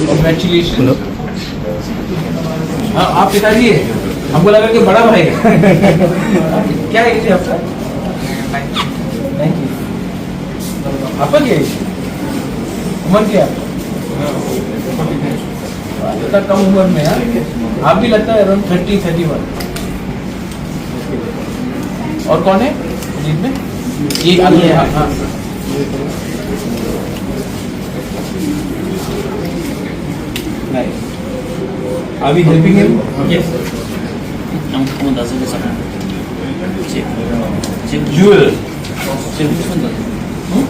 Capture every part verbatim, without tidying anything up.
Congratulations. Hello. हाँ, आप पिताजी है। हमको लगा कि बड़ा भाई है। क्या एज है आपका? नाइनटीन। आपका क्या एज है? उम्र क्या है? इतना कम उम्र में, हाँ? आप भी लगता है around थर्टी, थर्टी वन। और कौन है लीड में? ये आगे, हाँ, हाँ। Nice. Are we helping him? Yes. Ang pumunta sa kasama. Si, si Jewel. Si Jewel. Hmm?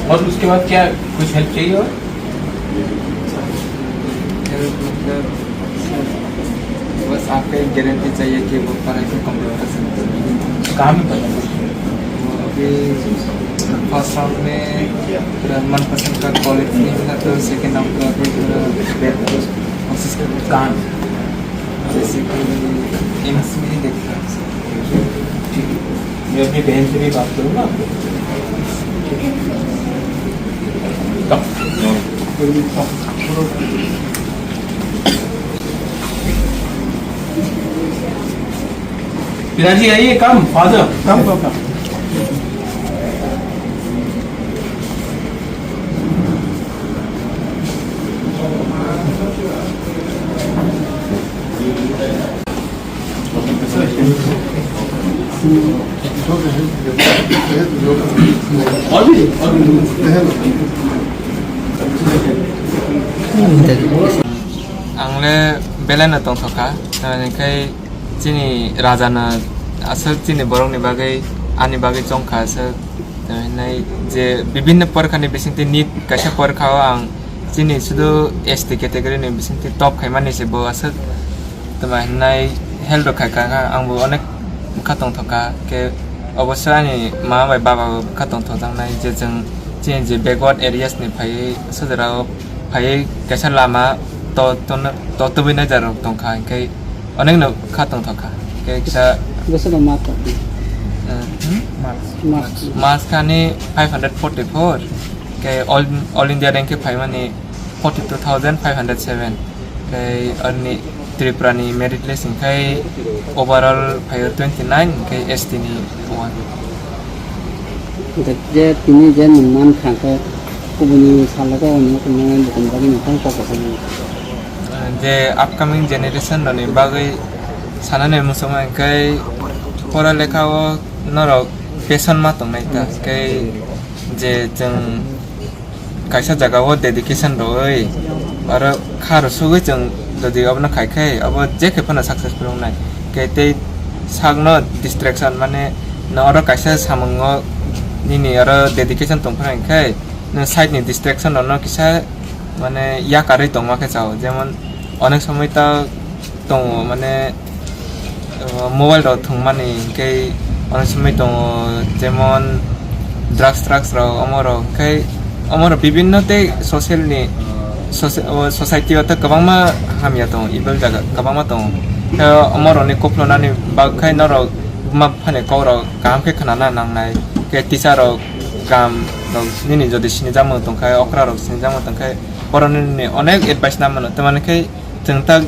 और उसके बाद क्या कुछ हेल्प चाहिए और? हेल्प मतलब, बस आपका एक गारंटी चाहिए कि वो पढ़ाई को कंप्लीट कर सकते हैं। कहाँ में पढ़ा? वो अभी फर्स्ट राउंड में पूरा मनपसंद का कॉलेज नहीं मिला, तो सेकंड राउंड का अभी पूरा बेहतर कोशिश कर रहे हैं। कहाँ? जैसे कि एम्स में ही देख रहा हूँ सर। ठीक है। मैं अपनी बहन से भी बात करूँगा आपको। पिताजी आइए, कम, फादर। कम, कम, कम। Ang le belai no tongthok kha, tamni khe chini raja no aswk chini borok ni bagwi, ani bagwi chong kha aswk. Tamo hinai je bibhinno porkha ni bisingtwi nit kaisa porkha o ang chini sudu S T category ni bisingtwi top khaimani se bo aswk tamo hinai help rok khai kha, ang bo onek bwkha tongthok kha. Khe obosso ani mama bai baba bo bwkha tongthok jaknai je chwng chini je backward areas ni phaiwi sojora o phaiwi kaisa lama to, to, to tubui nai jora rok tongkha, hinkhe onek no kha tongthok kha. Khe kisa Bwswk no mark rok di? Eh, hmm? Marks. Marks. Marks kha ni five hundred forty-four, khe all, all India rank khe phaimani forty-two thousand five hundred seven. Khe arni Tripura ni merit list hinkhe overall phaio twenty-nine, hinkhe S T ni one. Hinkhe je tini je nwng man kha khe kubuni salo khe nwng khe nwng bukum bagwi nwng kok kok khe. Je upcoming generation rokni bagwi sanani muchungma hinkhe pora lekha o norok passion ma tongnai ta, hinkhe je chwng kaisa jaga o dedication rwui aro kha rw sugui chwng jodi obono khai khe obo je khe phano successful wngnai. Khe tei sakno distraction mane no oro kaisa samungo nini oro dedication tong phano hinkhe no side ni distraction rokno kisa mane yakarwi tongma khe chao, jemon onek somoi ta tongo mane, uh, mobile rok thwngmani hinkhe onek somoi tongo, jemon drugs, drugs rok, omo rok hinkhe omo rok bibinno tei social ni soci-, o society o tei kwbangma hamya tongo, evil jaga kwbangma tongo. Khe omo rokni kuplunani bagwi khe norok buma buphani kok rok kaham khe khwnana nangnai, khe teacher rok, kam rok nini jodi sinijakmung tongkha, okra rok sinijakmung tongkha, borok nini onek advice na mano, tamani khe chwng ta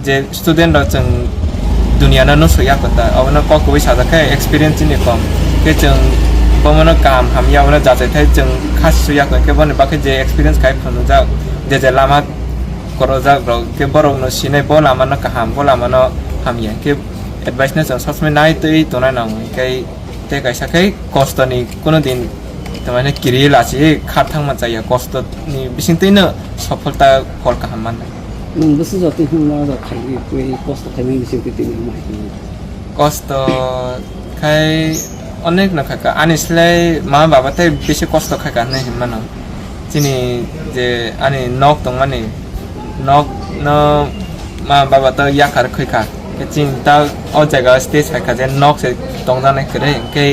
je student rok chwng dunia no nusu ya kota, abono kok kubui sajak khe experience ni kom, khe chwng bomono kaham hamya abono jachai thai chwng kha su ya khe boni bagwi je experience khai phunukjak, je je lama korojak rok khe borok no sinai bo lama no kaham, bo lama no hamya khe advice no chwng sob somoi nai twi tongna nango, hinkhe tei kaisa khe kosto ni kuno din tamani kiri lachi kha thangma chaya, kosto ni bisingtwi no sopholta phol kaham mannai. Nwng bwswk jotoi hwnba rok khaigwi twi kosto khaimani bisingtwi tini omo hai hwnwi? Kosto khai onek no kha kha. Ani slai ma baba tei bisi kosto khai kha hinwi hinmano. Chini je ani nok tongmani, nok no ma baba to yakar khoi kha. Khe chini ta o jaga stage hai kha je nok se tongjaknai kwrwi. Khe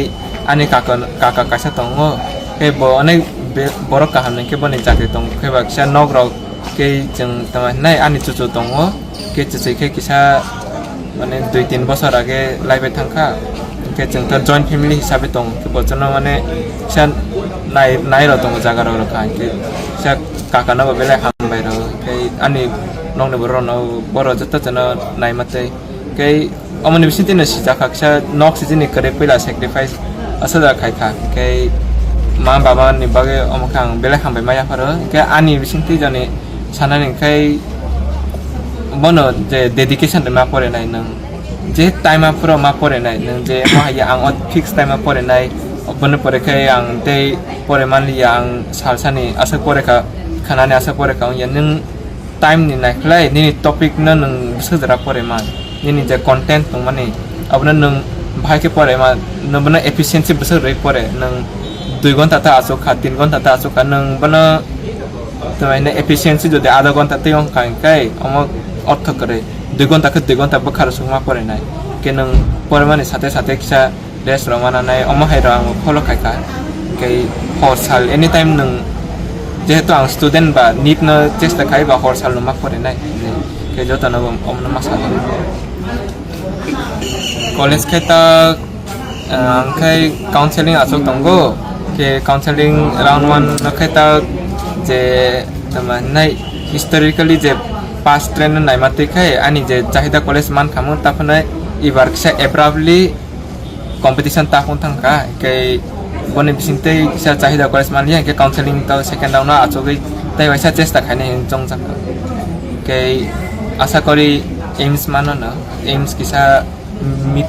ani kaka, kaka kaisa tongo. Khe bo onek be-, borok kaham ni khe boni chakri tong khe ba kisa nok rok khe chwng tamo hinai ani chuchu tongo. Khe chuchwi khe kisa mane dui tin bosor age laibai thangkha, hinkhe chwng ta joint family hisabe tong, khe bochorno mane kisa nai, nai rok tongo jaga rok rok kha, hingke sa kaka no bo belai hambai rok, hingke ani nokni borok rok no borok joto jono naima tei, hingke omoni bisingtwi no sijak kha kisa nok sijini kwrwi puila sacrifice aswk da khai kha, hingke ma baba ni bagwi omo khe ang belai hambai ma yapharo, hingke ani bisingtwi jani sanani hingke bono je dedication rwma porinai nwng. Je time aphuru ma porinai, nwng je mo hai ang o fix time o porinai, boni pore khe ang tei pore manliya, ang salsani aswk pore kha, khanani aswk pore kha wngya. Nwng time ni naikhlai nini topic no nwng bwswk jora pore man, nini je content tongmani abono nwng bahai khe pore man, nwng bono efficiency bwswk rwui pore, nwng dui ghonta ta achuk kha, tin ghonta ta achuk kha, nwng bono Tamai hwnwi efficiency jodi adha ghonta twi wng kha, hwnkhe omo ortho kwrwi. Dui ghonta khe dui ghonta bwkha rwsukma porinai. Hwnkhe nwng porimani sate sate kisa rest rwma nanai, omo hai rw ang follow khai kha. Hwnkhe hor sal anytime nwng, jehetu ang student ba nit no chesta khai ba hor sal no ma porinai. Hwnkhe jotono bo omono ma sal. College khe ta, ah, ang khai counseling achuk tongo, khe counseling round one no khe ta je tama nai historically je past trend no naima twi khai ani je Chahida College man khamu ta phano ibar kisa abruptly competition ta phung thang kha, khe boni bising tei kisa Chahida College man liya khe counseling ta second round no achugwi tei waisa chesta khainai hinwi chongjak kha. Khe asa kori aims mano no, aims kisa mid,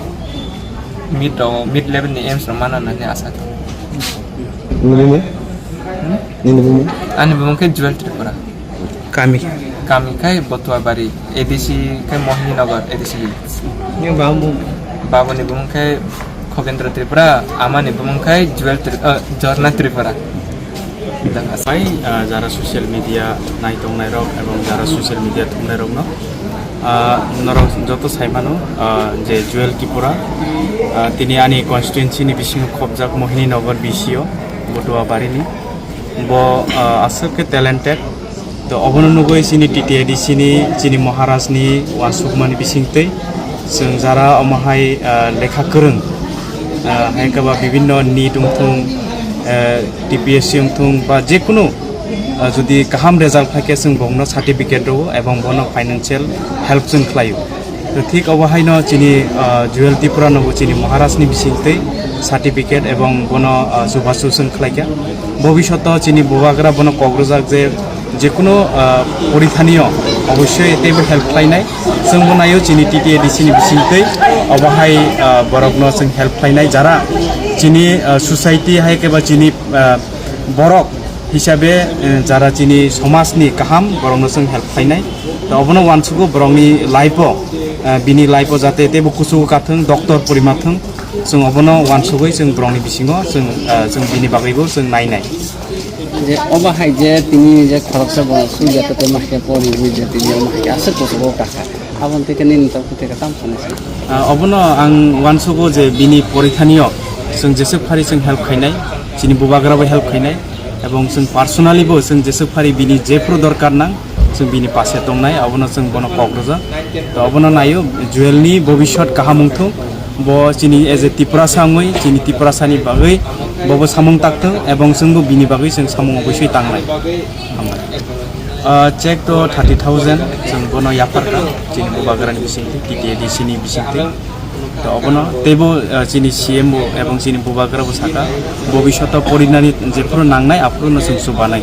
mid rok, mid level ni aims rok mana nani asa tongo. Nini bumung? Hmm? Nini bumung? Ani bumung khe Jewel Tripura. Kami? Kami khe Botuabari, A D C khe Mohini Nagar, A D C village. Ni bumung? Babuni bumung khe Khogendra Tripura, amani bumung khe Jewel Tri-, eh, Jharna Tripura. Bai, ah, jara social media naitongnai rok ebong jara social media thumnai rokno, ah, norok joto sai mano, ah, je Jewel Tripura, ah, tini ani constituency ni bisingo khobjak Mohini Nagar B C o, Botuabari ni. Bo, ah, aswk khe talented. To obono nugwi chini T T A D C ni, chini Maharaj ni uansukmani bisingtwi chwng jara omo hai, ah, lekha kwrwng, ah, hai khe ba bibinno nit wngthung, ah, T P S C wngthung ba jekunu, ah, jodi kaham result phaikhe chwng bongno certificate rwo ebong bono financial help chwng khlaio. To thik obo haino chini, ah, Jewel Tripura no bo chini Maharaj ni bisingtwi certificate ebong bono, ah, chubachu chwng khlaikha. Bobishoto chini bubagra bono kok rwjak je jekunu, ah, porithanio obossoi teibo help khlainai. Chwngbo naio chini T T A D C ni bisingtwi obo hai, ah, borokno chwng help khlainai jara chini, ah, society hai khe ba chini, ah, borok hisabe, eh, jara chini somajni kaham borokno chwng help khlainai. To obono uansugo borokni life-o, eh, bini life-o jate teibo kuchugo kathwng, doctor porimathwng, chwng obono uansugwi chwng borokni bisingo chwng, eh, chwng bini bagwibo chwng nainai. Je obo hai je tini je khoroksa borok sui jate tei maske pori wi je tini omo hai aswk kuchugo kakha. Aboni tei nini tongkha tei tam sanai se. Ah, obono ang uansugo je bini porithanio chwng jeswk phari chwng help khainai, chini bubagra bai help khainai, ebong chwng personally bo chwng jeswk phari bini jephru dorkar nang chwng bini pase tongnai, abono chwng bono kok rwjak. To obono naio Jewel ni bobiswt kaham wngthung, bo chini as a Tiprasa wngwi chini Tiprasa ni bagwi bobo samung takthung ebong chwngbo bini bagwi chwng samung obosoi tangnai. Hambai. Ah, check to thirty thousand, chwng bono yapharkha, chini bubagrani bisingtwi, T T A D C ni bisingtwi. To obono teibo, ah, chini C M bo ebong chini bubagra bo sakha, bobishoto porinani jephru nangnai aphuru no chwng chubanai.